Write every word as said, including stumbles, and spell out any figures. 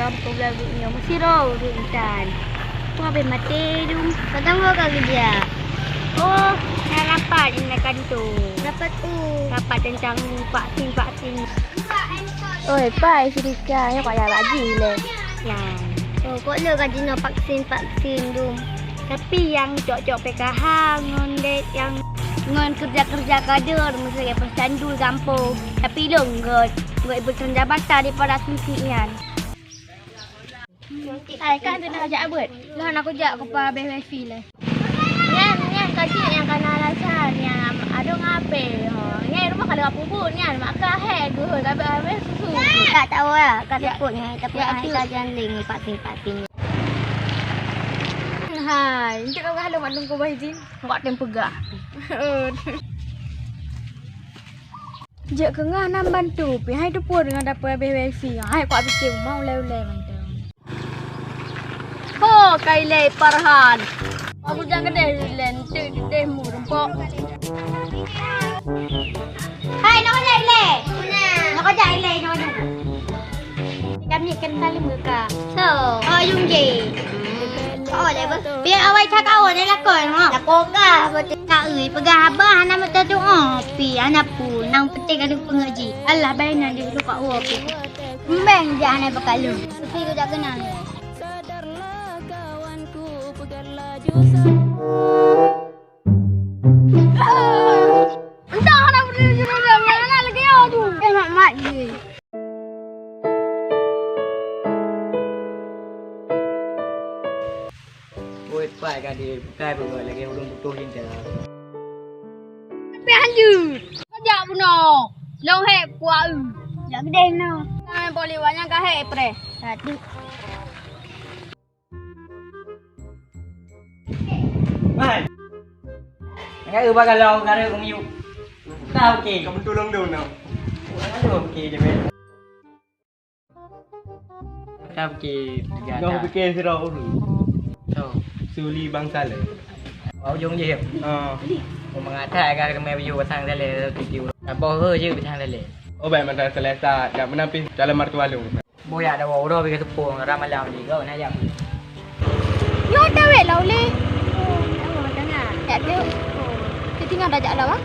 Kampung Labuet nyoe meusidroe ureueng intan. Peue habéh maté dum? Padang ho ka geujak? Oh, na rapat di kantô. Rapat peue? Rapat teuntang vaksin-vaksin. Oi, pai si Rika, nyoe kok ya bak jih lé. Nyan. Oh, kok le ka jinoe vaksin-vaksin dum. Tapi nyang cok-cok P K H ngon dek nyang ngon kerja-kerja kader meusagai peusandul gampông. Tapi lôn gèt, gèt beuteun jabatan daripada sisi nyan. Hai, kan keuneuk jak beuet. Lôn hana kujak kupa habéh wifi lé. Nyan, nyan ka jeuet nyang kana alasan nyang adong H P. Ho, nyan rumoh ka lewat pubut nyan, mak ka hek geuhôi ka habéh susu. Tak tahu lah, ka teupot nyan, tapi hai ka jan ling pakting-pakting. Hai, encik ka halom mak lôn kubah izin. Wak tem peugah. Jeuet keungoh nam bantu, pih hai teupot deungon dapur habéh wifi. Hai kuak pike uma ulèe-ulèe mantong. Ho, ka ilèe Farhan. Aku jak keudeh ilèe, enteuk keudeh mu rempok. Hai, nak kajak ilèe? Nak kajak ilèe nyoe dulu. Kami kenal muka. So, oh, Yung Jae. Oh, level. Biar awai cakap awak ni lakon, ha? Lakon ka, betul. Kak Ui, peugah abah hana meuta doa. Pi, hana pun. Yang penting ada pengaji. Allah baik nanti dulu Kak Ui. Mbeng je hana bekalu. Tapi kau tak kenal. Entah hana berdiri jurang, hana lagi awak tu. Eh, mak, mak je. Oi, pai ka di bukai pun lagi ureueng butuh cinta. Tapi hanjeuet. Kajak bunoe. Long hek kuah eu. Jak gedeh no. Tangan boleh wanyang ka hek preh. Satu. Hai. Enggak ubah kalau ngare umi. Tahu ke? Kamu tolong dong no. Aduh, oke je, Ben. Ka pikir tiga Kau dah. Pikir sira urus. So. Suli bangsa le. Bak ujong je. Ha. Oh, mengata agak kena baju pasang tali tiki urus. Apa he je pasang tali. Oh, baik mata selesa. Dak menampih dalam martua lu. Boyak dah udah bagi tepung ram malam ni kau nak jam. Nyoe dah wek lah uleh. Oh, tengah. Ya tu. Kita tinggal dah jak lah.